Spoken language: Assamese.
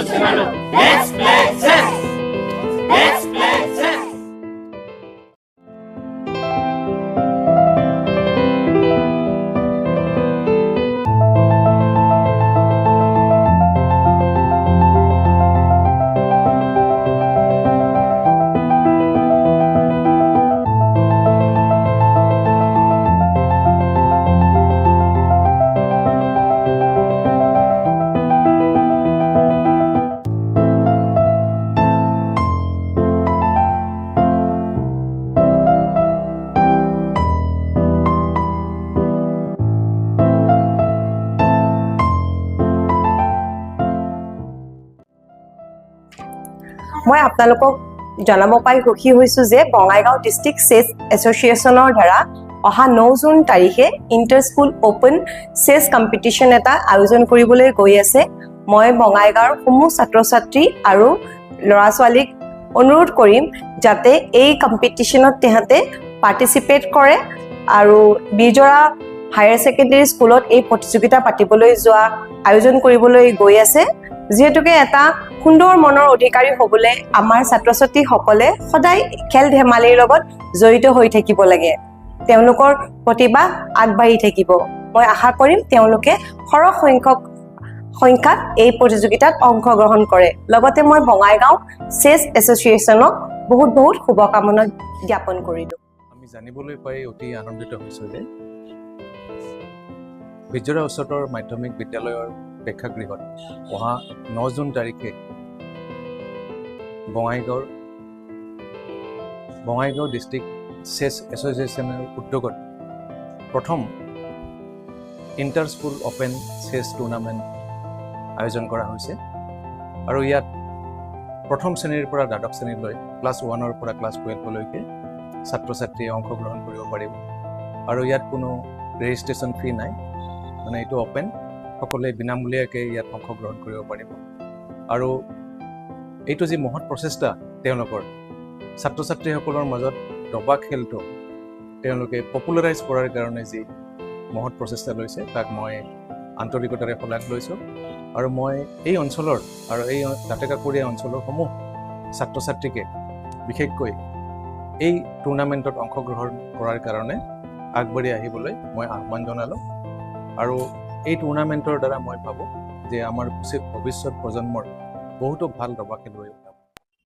Let's play chess. Let's play chess. মই আপোনালোকক জনাব পাই সুখী হৈছোঁ যে বঙাইগাঁও ডিষ্ট্ৰিক্ট চেছ এছ'চিয়েশ্যনৰ দ্বাৰা অহা 9 জুন তাৰিখে inter school open chess competition এটা আয়োজন কৰিবলৈ গৈ আছে। মই বঙাইগাঁৱৰ সমূহ ছাত্ৰ ছাত্ৰী আৰু ল'ৰা ছোৱালীক অনুৰোধ কৰিম যাতে এই কম্পিটিশ্যনত তেহাঁতে পাৰ্টিচিপেট কৰে আৰু বিজৰা হায়াৰ ছেকেণ্ডেৰী স্কুলত এই প্ৰতিযোগিতা পাতিবলৈ যোৱা আয়োজন কৰিবলৈ গৈ আছে। যিহেতুকে এটা সুন্দৰ মনৰ অধিকাৰী হ'বলৈ আমাৰ ছাত্ৰ ছাত্ৰীসকলে সদায় খেল ধেমালিৰ লগত জড়িত হৈ থাকিব লাগে, তেওঁলোকৰ প্ৰতিভা আগবাঢ়ি থাকিব। মই আশা কৰিম তেওঁলোকে সৰহ সংখ্যক সংখ্যাত এই প্ৰতিযোগিতাত অংশগ্ৰহণ কৰে। লগতে মই বঙাইগাঁও চেছ এছ'চিয়েশ্যনক বহুত বহুত শুভকামনা জ্ঞাপন কৰিলোঁ। আমি জানিবলৈ পাই অতি আনন্দিত হৈছোঁ যে বিজৰা উচ্চতৰ মাধ্যমিক বিদ্যালয়ৰ প্ৰেক্ষাগৃহত অহা 9 জুন তাৰিখে বঙাইগাঁও ডিষ্ট্ৰিক্ট চেছ এছ'চিয়েশ্যনৰ উদ্যোগত প্ৰথম inter school open chess tournament আয়োজন কৰা হৈছে আৰু ইয়াত প্ৰথম শ্ৰেণীৰ পৰা দ্বাদশ শ্ৰেণীলৈ, ক্লাছ 1ৰ পৰা ক্লাছ 12লৈকে ছাত্ৰ ছাত্ৰীয়ে অংশগ্ৰহণ কৰিব পাৰিব আৰু ইয়াত কোনো ৰেজিষ্ট্ৰেশ্যন ফি নাই, মানে এইটো অ'পেন, সকলোৱে বিনামূলীয়াকৈ ইয়াত অংশগ্ৰহণ কৰিব পাৰিব। আৰু এইটো যি মহৎ প্ৰচেষ্টা তেওঁলোকৰ, ছাত্ৰ ছাত্ৰীসকলৰ মাজত দবা খেলটো তেওঁলোকে পপুলাৰাইজ কৰাৰ কাৰণে যি মহৎ প্ৰচেষ্টা লৈছে, তাক মই আন্তৰিকতাৰে শলাগ লৈছোঁ। আৰু মই এই অঞ্চলৰ আৰু এই দাঁতিকাষৰীয়া অঞ্চলৰ সমূহ ছাত্ৰ ছাত্ৰীকে বিশেষকৈ এই টুৰ্ণামেণ্টত অংশগ্ৰহণ কৰাৰ কাৰণে আগবাঢ়ি আহিবলৈ মই আহ্বান জনালোঁ। আৰু এই টুৰ্ণামেণ্টৰ দ্বাৰা মই ভাবোঁ যে আমাৰ ভৱিষ্যত প্ৰজন্মৰ বহুতো ভাল দবা খেলুৱৈ ওলাব।